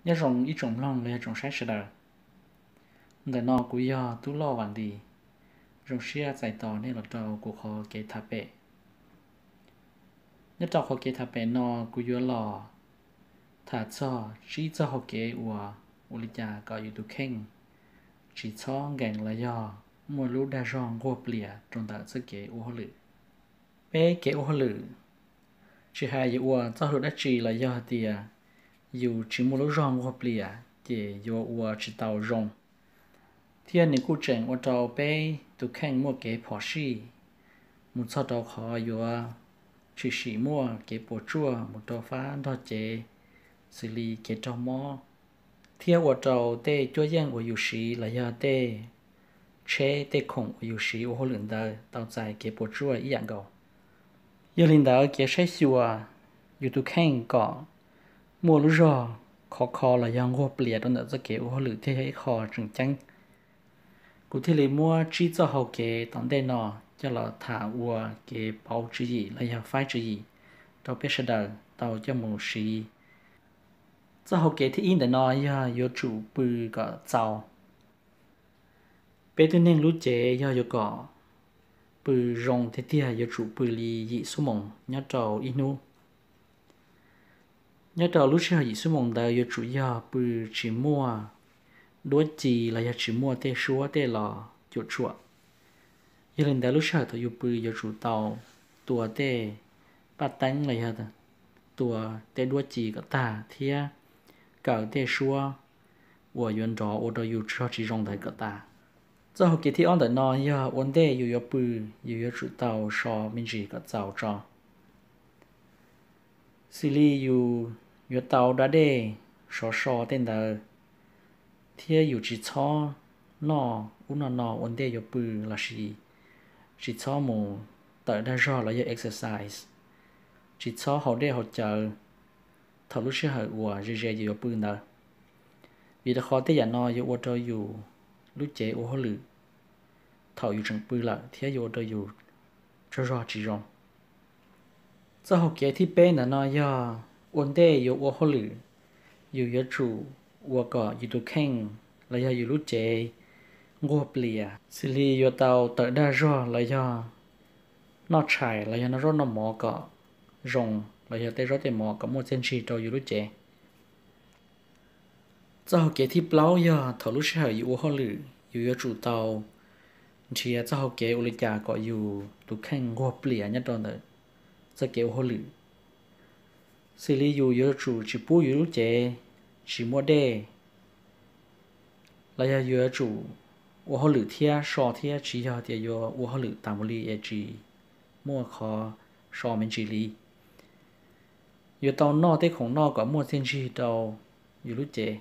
Nyob zoo ib tsoom mloog los yog tsoom saib sawv daws. Ntawm no kuv yog Tub Loj Vam Lis, zoo siab txais tos nej los rau kuv qhov kev tham pem. Nyob rau qhov kev tham pem no kuv yuav los tham txog tsib txoj hau kev uas ua li cas kom yus tus kheej tsis txhob nkees los yog muaj lub dag zog nquag plias rau ntawm txoj kev ua hauj lwm. Peb kev ua hauj lwm, tsis hais yus ua txoj hauj lwm dab tsi los yog tias yus tsis muaj lub zog nquag plias ces yuav ua tsis tau zoo, thiab nws kuj tseem ua rau peb tus kheej muaj kev phom sij, mus txog rau qhov yuav tshwm sim muaj kev puas tsuaj mus rau fab nrog cev, xws li kev raug mob, thiab ua rau tej cuab yeej uas yus siv los yog tej tsheb tej khoom uas yus siv ua hauj lwm ntawd tau txais kev puas tsuaj ib yam nkaus. Yog li ntawd kev saib xyuas yus tus kheej kom muaj lub zog khov kho los yog nquag plias rau ntawm txoj kev ua hauj lwm thiaj yog ib qho tseem ceeb. Kuv thiaj li muab tsib txoj hau kev tom ntej no coj los tham ua kev pauv tswv yim los yog faib tswv yim rau peb sawv daws tau coj mus siv. Txoj hau kev thib ib ntawm no yog yuav tsum pw kom txaus. Peb tib neeg lub cev yog yuav kom pw zoo tiag tiag yuav tsum pw li yim xuab moos nyob rau ib hnub. Nyob rau lub sij hawm yim xuab moos ntawd yuav tsum yog pw tsis muaj duab ci los yog tsis muaj tej suab tej los cuam tshuam. Yog li ntawd lub sij hawm thaum yus pw yuav tsum tau tua tej paj teeb los yog tua tej duab ci kom tag thiab kaw tej suab uas yuav nrov ua rau yus tsaug tsis zoo ntawd kom tas. Txoj hau kev thib ob ntawm no yog ua ntej yus yuav pw, yus yuav tsum tau so me ntsis kom txaus tso. Xws li yus yuav tau da dej sov so tej ntawd, thiab yus tsis txhob noj ub noj no ua ntej yuav pw lossis tsis txhob mus tawm dag zog los yog exercise, tsis txhob haus dej haus cawv thaum lub sij hawm uas ze ze yus yuav pw ntawd, vim rau qhov tej yam no yuav ua rau yus lub cev ua hauj lwm thaum yus tseem pw lawm thiab yuav ua rau yus tsaug zog tsis zoo. Txoj hau kev thib peb ntawm no yog ua ntej yuav ua hauj lwm, yus yuav tsum ua kom yus tus kheej los yog yus lub cev nquag plias, xws li yuav tau tawm dag zog los yog noj tshais los yog noj zaub noj mov kom zoo, los yog tej zaub tej mov kom muaj txiaj ntsig rau yus lub cev. Txoj hau kev thib plaub yog thaum lub sij hawm yus ua hauj lwm yus yuav tsum tau nrhiav txoj hau kev ua li cas kom yus tus kheej nquag plias nyob rau ntawm txoj kev ua hauj lwm. Xws li yus yuav tsum tsis pub yus lub cev tsis muaj dej, los yog yuav tsum ua hauj lwm thiab so thiab, tsis yog tias yuav ua hauj lwm tas mus li es tsis muaj qhov so me ntsis li. Yuav tau noj tej khoom noj kom muaj txiaj ntsig rau yus lub cev,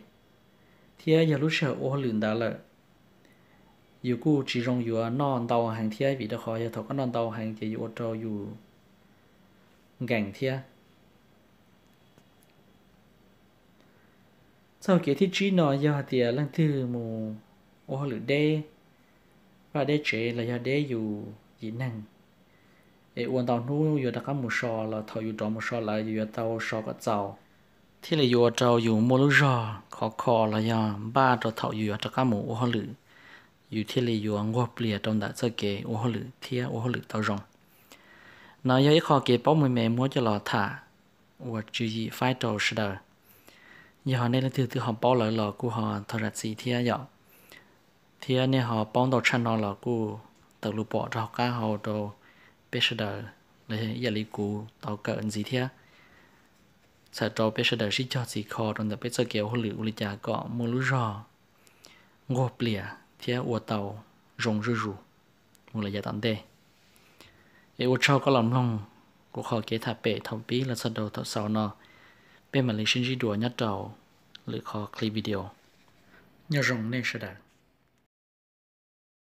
thiab yog lub sij hawm ua hauj lwm ntawd lawm, yus kuj tsis zoo yuav noj ntau heev thiab, vim rau qhov yog thaum koj noj ntau heev ces yuav ua rau yus nkees thiab. Txoj hau kev thib tsib no yog hais tias leej twg mus ua hauj lwm deb vaj deb tsev los yog deb yus yim neeg, es ua ntau hnub yuav rov qab mus so los thaum yus rov mus so lawm yus yuav tau so kom txaus, thiaj li yuav ua rau yus muaj lub zog khov kho los yog npaj rau thaum yus yuav rov qab mus ua hauj lwm, yus thiaj li yuav nquag plias rau ntawm txoj kev ua hauj lwm thiab ua hauj lwm tau zoo. No yog ib qho kev paub me me muab coj los tham ua tswv yim faib rau sawv daws. Yog nej leej twg twb ho paub lawm los kuj ho thov zam txim thiab yom. Thiab nej ho paub ntau tshaj no los kuj tawm lus pom rau hauv qab hau rau peb sawv daws los yog ib yam li kuv tau kawm ntxiv thiab, txhawm rau peb sawv daws sib cog txhim kho rau ntawm peb txoj kev ua hauj lwm ua li cas kom muaj lub zog nquag plias thiab ua tau zoo zuj zus mus lawm yav tom ntej. Es ua tsaug koj los mloog kuv qhov kev tham pem thaum pib los txog rau thaum xaus no, peb mam li sib ntsib dua nyob rau lwm qhov clip video. Nyob zoo nej sawv daws.